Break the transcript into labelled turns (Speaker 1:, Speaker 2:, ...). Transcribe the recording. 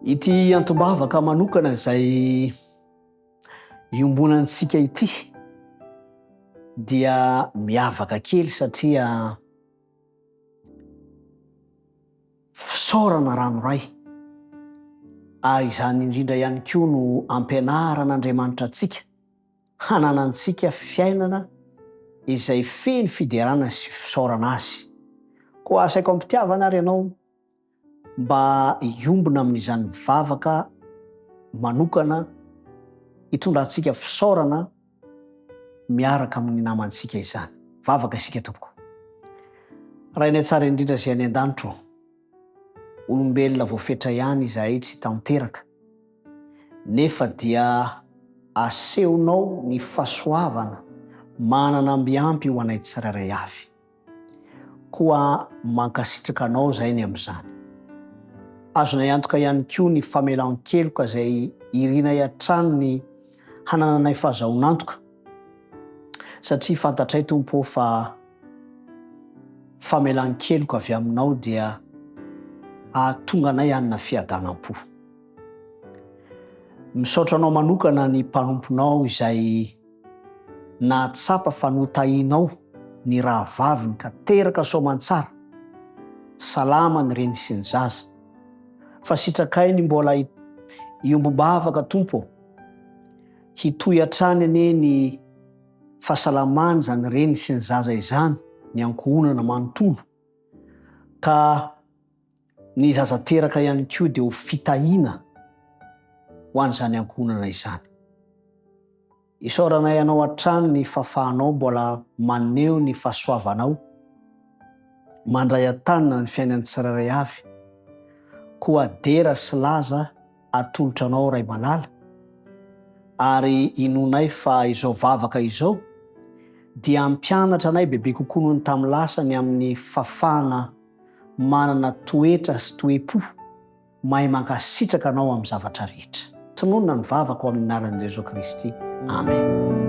Speaker 1: Ity antom-bavaka manokana izay iombonantsika ity dia miavaka kely satria fisaorana ranoray ary izany indrindra ihany koa no ampianaran'Andriamanitra antsika hananantsika fiainana izay feno fiderana sy fisaorana Azy. Koa asaiko am-pitiavana ary ianao mba hiombona amin'izany vavaka manokana hitondrantsika fisaorana miaraka amin'ny namantsika izany. Vavaka isika tompoko. Rainay tsara indrindra izay any an-danitra ô, olombelona voafetra ihany izahay tsy tanteraka, nefa dia asehonao ny fahasoavana manana ambiampy ho anay tsirairay avy. Koa mankasitraka anao izahay ny amin'izany. Azonay antoka ihany koa ny famelan-keloka izay irinay hatrany ny hanananay fahazahoan'antoka, satria fantatray Tompo ô fa famelan-keloka avy aminao dia hahatonga anay hanana fiadanam-po. Misaotra anao manokana ny mpanomponao izay nahatsapa fa notahinao ny rahavaviny ka teraka soamantsara, salama ny reny sy ny zaza. Fa sitrakay ny mbola hiombom-bavaka Tompo ô. Hitohy hatrany anie ny fahasalamany izany reny sy ny zaza izany, ny ankohonana manontolo. Ka ny zaza teraka ihany koa dia ho fitahiana ho an'izany ankohonana izany. Isaoranay Anao hatrany ny fahafahanao mbola maneho ny fahasoavanao, mandray an-tanana ny fiainan'ny tsirairay avy. Koa dera sy laza atolotra Anao Ray malala, ary inoanay fa izao vavaka izao dia hampianatra anay bebe kokoa noho ny tamin'ny lasa ny amin'ny fahafahana manana toetra sy toe-po mahay mankasitraka Anao amin'ny zavatra rehetra. Tononina ny vavako amin'ny anaran'i Jesoa Kristy. Amen.